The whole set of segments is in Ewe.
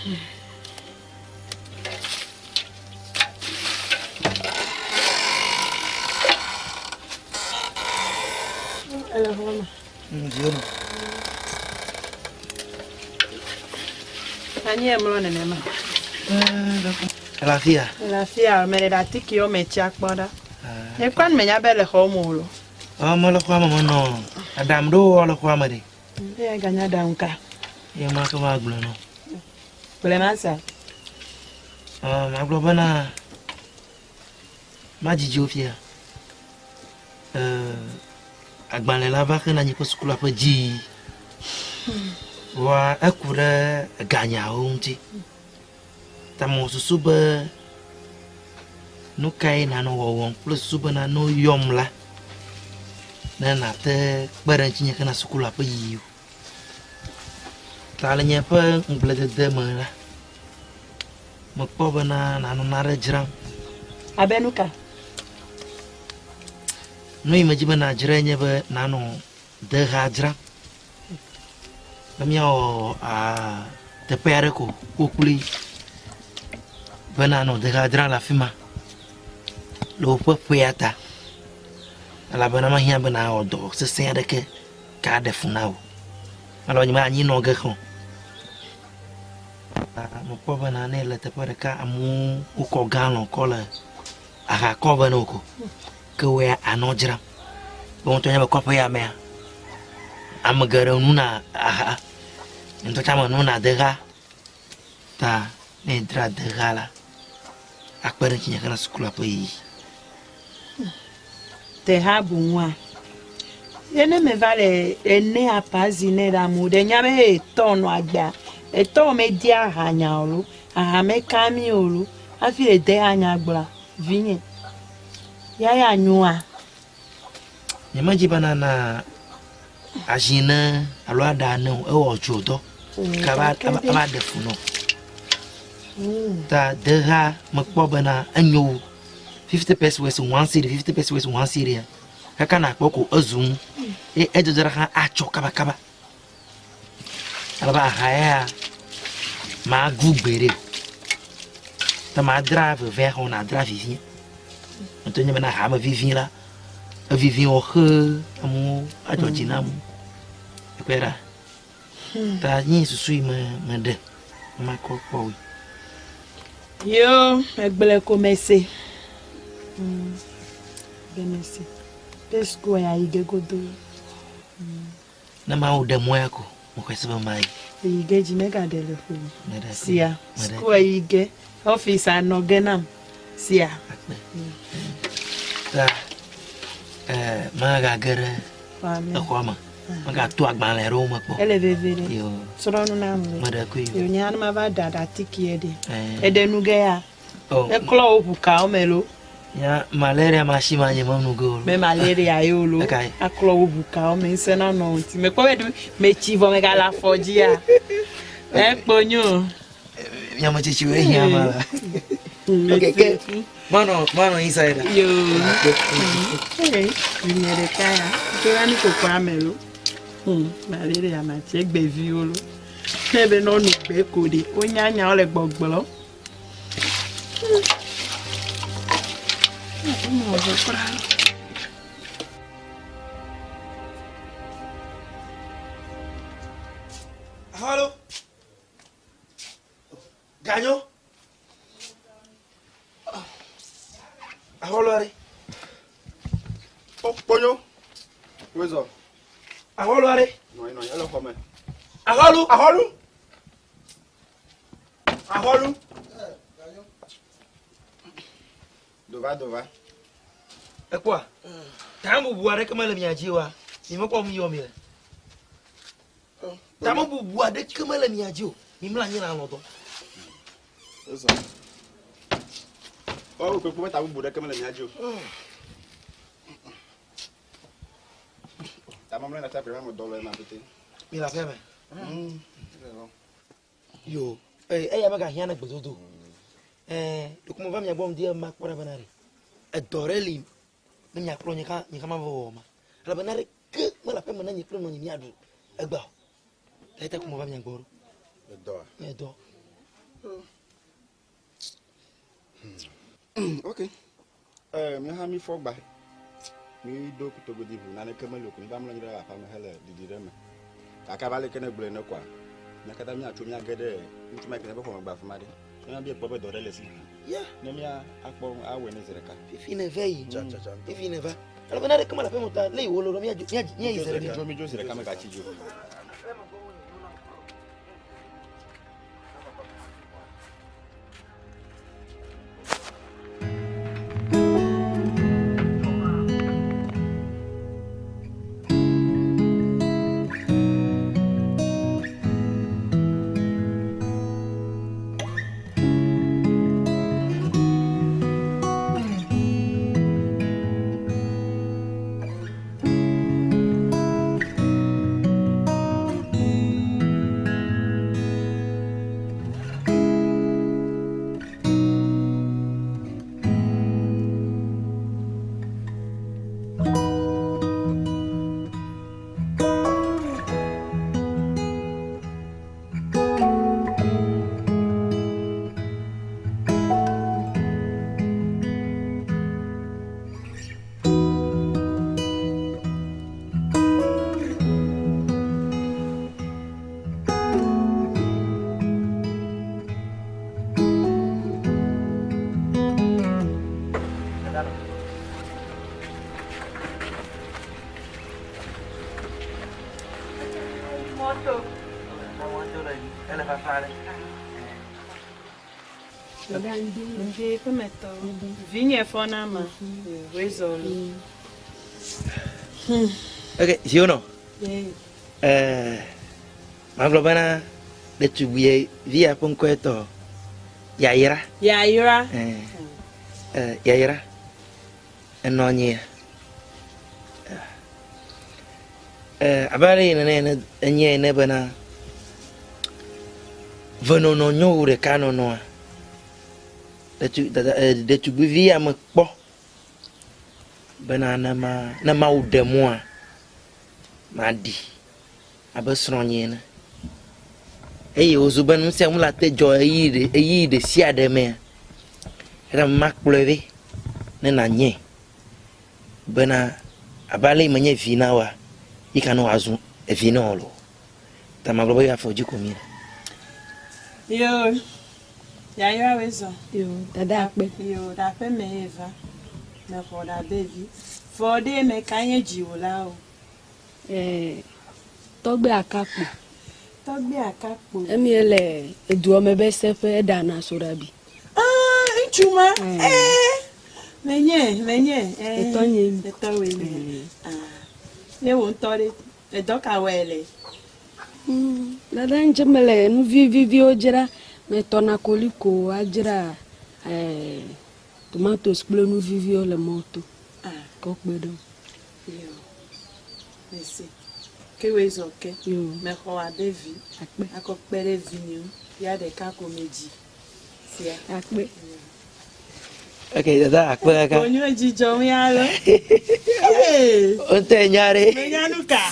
Ele xɔ me. Dziwo me. Anyi emlɔ nenema. Ele afia. Ele afia, me ɖe atikewo me tsia kpɔ ɖa. Nye kura menya be le xɔ me o lo. Ɔ mele xɔa me menɔ aɖaŋu ɖewo wɔ le xɔa me ɖe. Eya ganya aɖaŋu ka? Ye ma ke ma gblɔ nɔ. Gblɔe ma sa. Ɔ magblɔ bena madzidzi wo fia. Ee agbalẽ la va xena nye ƒe sukula ƒe dzi. Vɔa eku ɖe eganyawo ŋuti. Ta mewɔ susu be nu kae nànɔ wɔwɔm kple susu be nane yɔm la ne nàte kpe ɖe ŋutinye hena sukula ƒe yiyi o. Ta le nye ƒe ŋugbledede me la, mekpɔ bena nànɔ nane dzram. Abe nu ka? Nu yi medzi be nàdzrae nye be nànɔ deha dzram. Be míawɔ teƒe aɖe ko kpokploe be nanɔ deha dzram le afi ma le woƒe ƒea ta elabena mehiã be nawɔ dɔ sesẽ aɖeke ke aɖe fu na wò alo nye anyi nɔ ge xɔ. Mekpɔ bena ne le teƒe ɖeka amewo wokɔ galɔn kɔ le aha kɔ ve ne wò ko ke wò ya anɔ dzram. Be ŋutɔ nye be kɔƒe ya mea, ame geɖe nuna aha, ŋutɔ tsã me nuna deha. Ta ne dzra deha la, akpe ɖe ŋutinye hena sukula ƒe yiyi. Deha boŋua, ye ne meva le ene apa zi ne ɖe amewo ɖe nya be etɔ nɔ agbea, etɔ media aha nya o lo, aha meka mi o lo, hafi le deha nya gblɔa, vinye, ya ya nyoa? Nyemedzi be nana azi ne alo aɖa ne o, ewɔ dzo dɔ ke ava ava ɖe fu nɔ. Ta deha mekpɔ bena enyo wu 50 pesewas one cedi, 50 pesewas one cedi ya. Kaka nakpɔ ko ezu ŋu eye edzedzra hã atsɔ kabakaba. Alebe aha ya magu gbeɖe o. Ta madra vevea xɔ nadra vivia. Ŋutɔ nye bena aha me vivi la, evivi wɔ xe amewo adzɔ dzi na amewo. Ekpɔe ɖa. Ta nye susu yi me meɖe makɔ kpɔ woe. Yo, egblẽ ko mese. Be mese. Pe sukua ya yi ge godo. Ne Mawu ɖe mɔ ya ko, mexɔe se be mayi. Eyi ge dzi megaɖe le ƒo. Sia, sukua yi ge, ɔfis anɔ ge nam. Sia. Akpe. Ta, eh, megage ɖe exɔa me. Megato agbalẽ ɖewo me kpɔ. Ele veve ɖe. Yo. Srɔ̃ nu nam. Meɖe kui. Yo, nye hã ne mava ɖa ɖatiki ɖe. Eɖe nu ge ya. Oh. Eklɔ wo ʋukawo me lo. Ya malaria ma shi ma nye me nu ge o. Me malaria ye o lo. Aklɔ wo ʋukawo me ŋusẽ nanɔ ŋuti. Mekpɔ be ɖu metsi vɔ megale afɔ dzia. Ekpo nyo. Miame tsitsiwo ehiã ma la. Ok, ke manɔ manɔ inside. Yo. Hey, vinye ɖeka ya. Tora nu koko ame lo. Malaria ma tsi egbeviwo lo. Ne be nɔnu gbe ko ɖe, wonya nyawo le gbɔgblɔ. Halo. Ganyo. Aholo are. Oh, Ponyo. Wezɔ. Aholo are. Nɔ nɔ ele xɔ me. Aholo. Aholo. Ahɔlu. Dova dova. Ekpɔa? Tamebubu aɖeke mele mia dzi oa? Mi mekpɔ nu yɔ mi le. Tamebubu aɖeke mele mia dzi o. Mi mlɔ anyi le alɔ̃ dɔm. Ezɔ. Ɔ kpekpe be tamebubu aɖeke mele mia dzi o. Tamamlɛ na tsa kpe me dɔ le ma pete. Mi le aƒea me. Yo, eye eya megahiã na gbedodo o. Ɛɛ, ɖeko meva mia gbɔ ŋdi makpɔ ɖa bena ɖe edɔ ɖe li ne miakplɔ nye hã nye hã mava wɔ ma. Elabena ɖeke mele aƒeme na nye kple nɔnye míaɖu egbea o. Eya ta ko meva mia gbɔ ɖo. Edɔa? Edɔ. Ok. Eh, mi hã mi fɔ gba. Mi do kutogodi ʋu naneke meli o ko mi va mlɔ anyi ɖe aƒea me hele ɖiɖi ɖe me. Gake abe aleke ne gblɔe ene koa, mía katã míatso míage ɖe ŋutsu ma yi ke míaƒe xɔme gba afi ma ɖe. Ne míabia kpɔ be dɔ ɖe le esi hã. Yeah. Ne mía akpɔ awɔe nɛ zi ɖeka. Fifi ne va yi. Fifi ne va. Elabena naneke mele aƒea me o ta le yi wolo ɖo míadzo míayi zi ɖeka. Midzo zi ɖeka megatsi dzi o. Ŋdi ƒemetɔ. Vinye fɔna ma. Wezɔ lo. Ok, viwo nɔ. Eh, magblɔ bena ɖetugbui vi ya ƒe ŋkɔe tɔ Yayra. Yayra. Eh, eh, Yayra. Enɔ anyia. Eh, abe ale yi nene ene enye ene bena venɔnɔ nyo wu ɖeka nɔnɔa. Ɖetu, dada, eh, ɖetugbivi ya mekpɔ bena ne ma, ne Mawu ɖe mɔa, maɖi abe srɔ̃nye ene. Eye wòzu be nu sia nu la te dzɔ ɣeyiɣi ɖe, ɣeyiɣi ɖe sia ɖe mea, eya makplɔe vɛ ne nànyae bena abe ale yi menye vi na wòa, yi ka ne wòazu evi na wò loo. Ta magblɔ be afɔ dzi ko míele. Yo, yayra woe zɔ. Yo, dada akpe. Yo, ɖe aƒe me ye va. Mexɔ ɖe abe vi. Vɔ ɖe me ka nye dziwòlawo? Ɛɛ, tɔgbe akakpo. Tɔgbe akakpo. Emi ele edua me be seƒe eɖana soɖabi. Ah, ŋutsu ma. Ɛɛ, menye, menye. Etɔ nye mi. Etɔwoe nye. Ah, ne wò ŋutɔ ɖe, edɔ ka wɔe le? Mm, dada ŋtse mele nu viviviwo dzra. Metɔna koliko adzra eh, tomatoes kple nu viviwo le mɔto. Ah. Kɔ kpe ɖe wo. Yo. Mese. Ke woe zɔ ke. Yo. Mexɔ abe vi. Akpe. Akɔ kpe ɖe vinye ŋu. Ya ɖeka ko medzi. Sia. Akpe. Ok, dada akpe kaka. Onyo dzidzɔ ŋu ya lo. Ee. Ŋutɔ enya ɖe. Menya nu ka.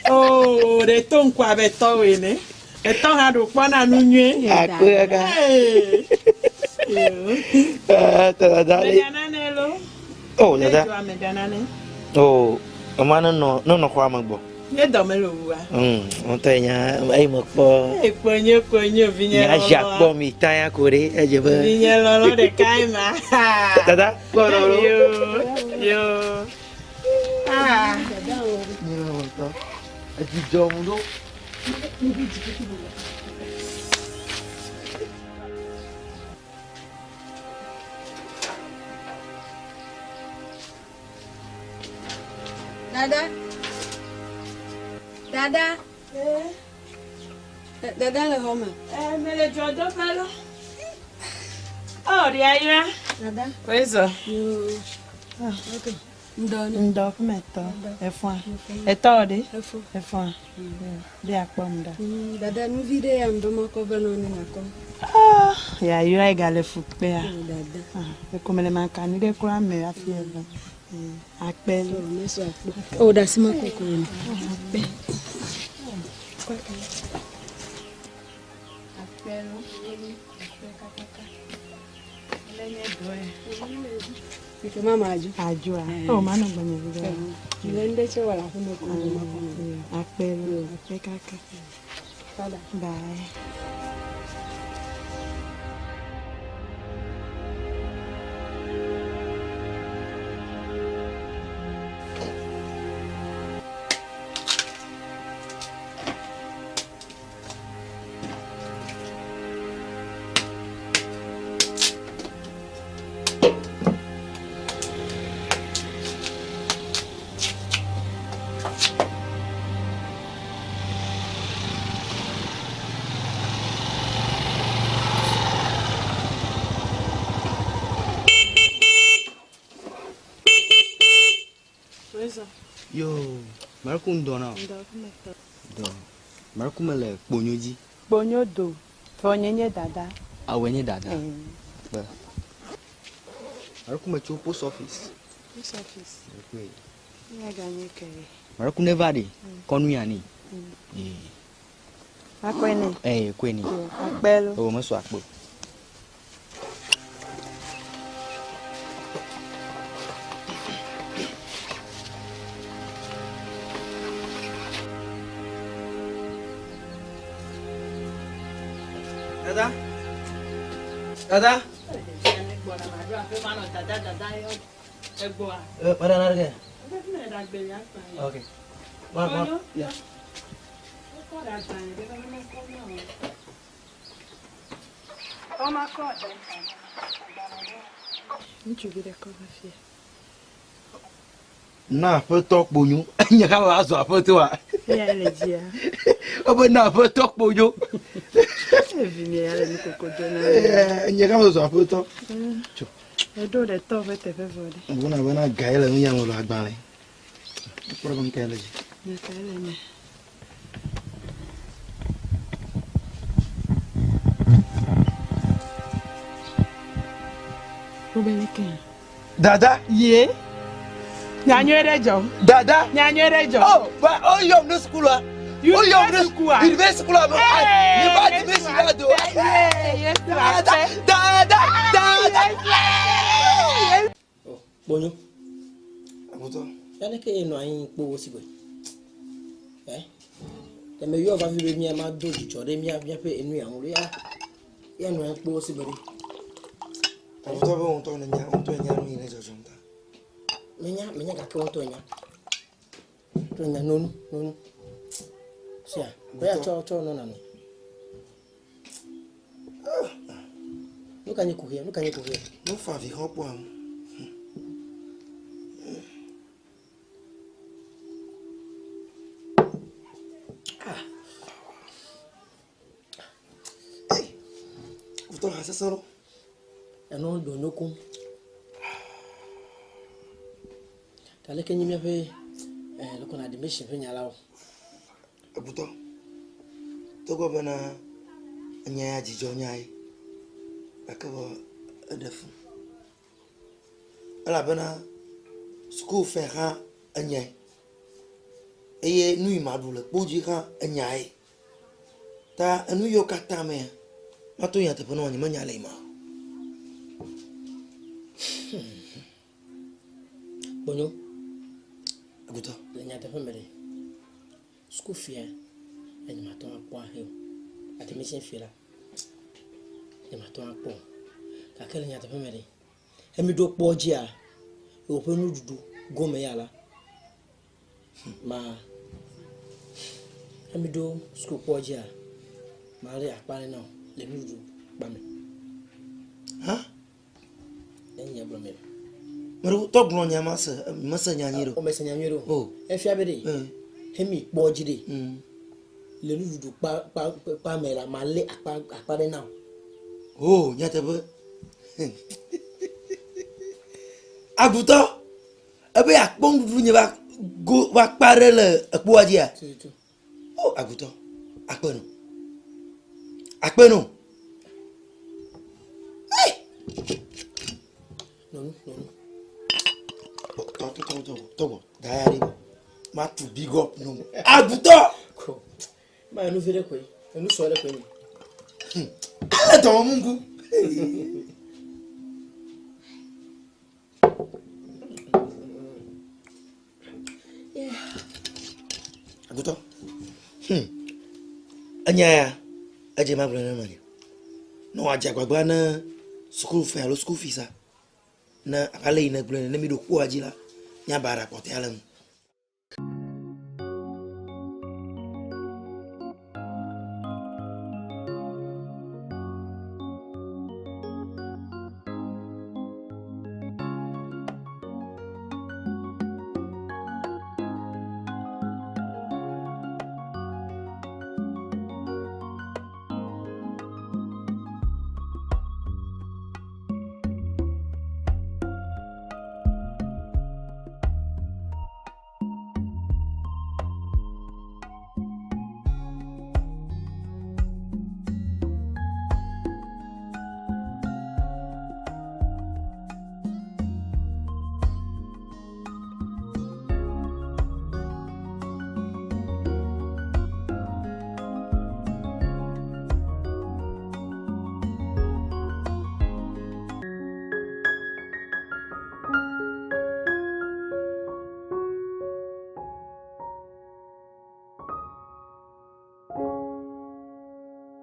Oo, ɖe to ŋku abe tɔwò ene. Etɔ hã ɖo kpɔna nu nyuie. Akpe kaka. Ee. Yo. Eh, tɔ dada ɖe. Meɖa nane lo. Oh, dada. Ne dzoa meɖa nane. Oh, ema nenɔ nenɔ xɔa me gbɔ. Nye dɔ mele wua. Ŋutɔ nya eyi me kpɔ. Ekpɔ nye kpɔ nye vinye lɔlɔ. Nya zi akpɔ mi ta ya ko ɖe edze be. Vinye lɔlɔ ɖeka ye ma. Dada kpɔ lɔlɔ. Yo yo. Ah. Nye lɔlɔtɔ. Edzidzɔ mu ɖo. Dada. Dada. Eh. Dada le xɔ me. Eh, mele dzɔdɔƒe lo. Oh, ɖia yra. Dada. Wezɔ. Yoo. Ah, okay. Ŋdɔ ne. Ŋdɔ ƒemetɔ. Efɔa. Etɔ ɖe. Efɔ. Efɔa. Ɖe akpɔm ɖa. Dada nuvi ɖe ya ŋdɔ makɔ ve nɔ ne nakɔ. Ah, yayra yi gale fu kpea. Dada. Ah, eko mele makani ɖe kura me hafi eva. Akpe lo. Meso akpe. Oh, ɖe asi makɔ ko ne. Akpe. Akpe lo. Akpe kakaka. Ele nye dɔ ye. Eke mama adzo. Adzoa? Oh, manɔ gbɔnye vi ɖe. Le ŋɖe tse wɔ le aƒe me ko makɔ. Akpe lo, akpe kaka. Bye. Bye. Yo, mɛɖeku ŋdɔ na o. Dɔ. Mɛɖeku mele kponyo dzi. Kponyo do. Tɔnye nye dada. Awɔe nye dada. Kpe. Mɛɖeku metso post office. Post office. Mɛɖeku. Nye ganye ke. Mɛɖeku ne va ɖe kɔnu ya ni. Akɔe nɛ. Ee, kɔe nɛ. Akpe lo. O mesɔ akpe. Dada. Dada. Okay. Yeah. Ŋutsuvi ɖe kɔ va fia. Na aƒetɔ kponyo. Nye hã va zu aƒetɔa. Eya le dzia. Wobe na aƒetɔ kponyo. Evi nye ya le nukoko do na. Nye hã va zu aƒetɔ. Tso. Eɖo ɖe tɔ ƒe teƒe vɔ ɖe. Ŋgona bena gae le nu ya me le agbalẽ. Kpɔ be nu kae le dzi. Nu kae le eme? Wobe leke? Dada. Ye. Nya nyui ɖe dzɔ. Dada. Nya nyui ɖe dzɔ. Oh, ba o yɔm ɖe sukula. O yɔm ɖe sukua. University sukula. Ni ba di mesi la do. Dada. Dada. Dada. Kponyo. Aƒetɔ. Naneke ye nɔ anyi kpo si gbe. Eh? Le me yɔ va vi be mía ma do dzidzɔ ɖe mía míaƒe enu ya ŋu ya ya nɔ anyi kpo si gbe ɖe. Aƒetɔ be ŋutɔ ne nya ŋutɔ nya nu yi ne dzɔdzɔm ta. Menya menya gake ŋutɔ nya. Ŋutɔ nya nonu nonu. Sia, be ya tsɔ tsɔ nɔ nanu. Nu ka nye kuxia? Nu ka nye kuxia? Nu fa vi xɔ kpɔa mu. Ah. Aƒetɔ ha sesẽ ɖo. Enu ɖo kum. Ta leke nye míaƒe eh, leke na admission ƒe nya la o. Aƒetɔ, togbɔ bena enya ya dzidzɔ nya ye, gake vɔ eɖe fu. Elabena sukufe hã enyae eye nu yi maɖu le kpo dzi hã enyae. Ta enu yiwo katã mea, mato nyateƒe na wò nyemenya le yi ma o. Kponyo. Aƒetɔ. Le nyateƒe me ɖe, sukufia enye matɔ akpɔ ahe o. Admission fee la, nye matɔ akpɔ o. Gake le nyateƒe me ɖe, emi ɖo kpɔ dzia, le woƒe nuɖuɖu gome ya la, ma emi ɖo suku kpɔ dzia, ma ɖe akpa ɖe na wò le nuɖuɖu kpa me. Hã? Enye gblɔ me. Meɖo tɔ gblɔ nya ma se mese nya nyui ɖo. O mese nya nyui ɖo. O. Efia be ɖe. Hemi kpɔ dzi ɖe. Le nuɖuɖu kpa kpa kpa me la ma lé akpa akpa ɖe na wò. O nyateƒe. Agutɔ ebe akpɔ nuɖuɖu nye va go va kpa ɖe le ekpoa dzia. Tututu. O agutɔ akpe no. Akpe no. Hey! Nɔnu nɔnu. Tɔ tɔ tɔ tɔ tɔgbɔ da ya ɖi ma tu big up no. Agutɔ. Ko. Ma enu vi ɖe koe. Enu sɔ ɖe koe ni. Ele dɔwɔm ŋku. Agutɔ. Hmm. Enya ya, edze magblɔ ne manya. Ne wòadze agbagba ne school fee alo school fees a, ne abe ale yi nègblɔe ne mi ɖo kpoa dzi la, míaba ɖa kpɔtɔea le ŋu.